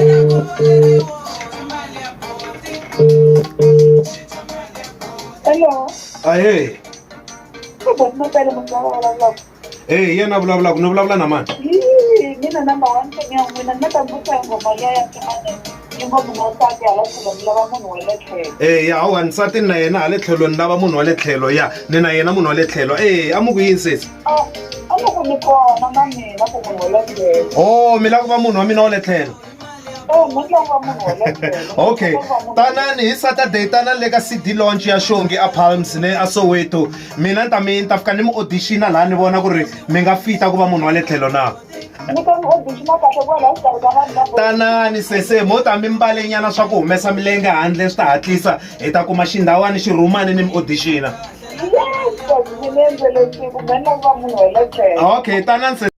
Hello. Ahee. I boti Mapele munhu loyi a vulavulaka. Hey, hi yena a vulavulaka ni vulavula na mani? Hi mina number one fan ya n'wina ni nga ta mi vutisa hi nghoma liya ya Mtimane yi ngo mina nsati hala tlhelo ni lava munhu wa le tlhelo. Eh ya hawa nsati ni na yena hala tlhelo ni lava munhu wa le tlhelo ya ni na yena munhu wa le tlhelo eh a mu ku yini sesi? A a ni ku ni kona na mina ku munhu wa le tlhelo. Oh mi lava ku va munhu wa mina wa le tlhelo. Okay, tanani hi Saturday, tanani le ka CD launch ya Xongi a Palms ne a Soweto. Mina ni ta mi ni ta fika ni mi auditiona laha ni vona ku ri mi nga fita ku va munhu wa le tlhelo na. Tanani sese mo ta mi mbale nyana swa ku humesa milenge handle swi ta hatlisa hi ta kuma xindhawani xirhumani ni mi auditiona. Okay, tanani sese.